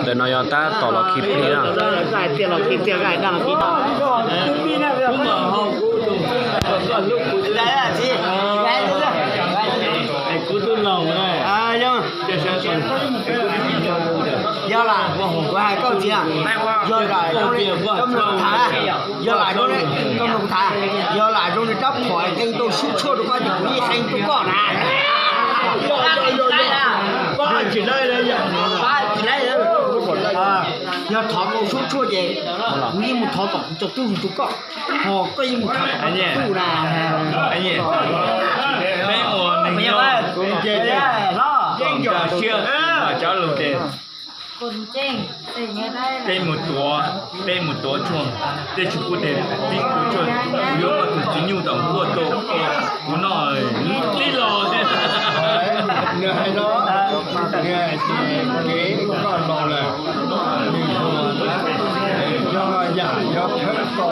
Ntawm no yog tab tom los khi plig na. Yog lam kuv hais koj tias, yog lam zoo li tham, yog lam zoo li, koj mloog tham, yog lam zoo li rab phom qee tau sub tshuaj rau koj ces kuv yeej qee rau koj na. Yog thov tau sub tshuaj ces kuv yeej mus thov tom kuv cov tub hluas rau koj, ho koj yeej mus thov tom koj cov tub na. Peb ua neeg nyob kom nkag siab, cov lus ces peb mus tuav, peb mus tuav tshuaj, tej tshuaj kuv tes, kuv yuav muaj tus txiv nyuj tom kuaj tuaj kuv noj tib los thiab. Nws hais no, nws hais tias kev koj laus lawm, nws yog yam yog thawj tau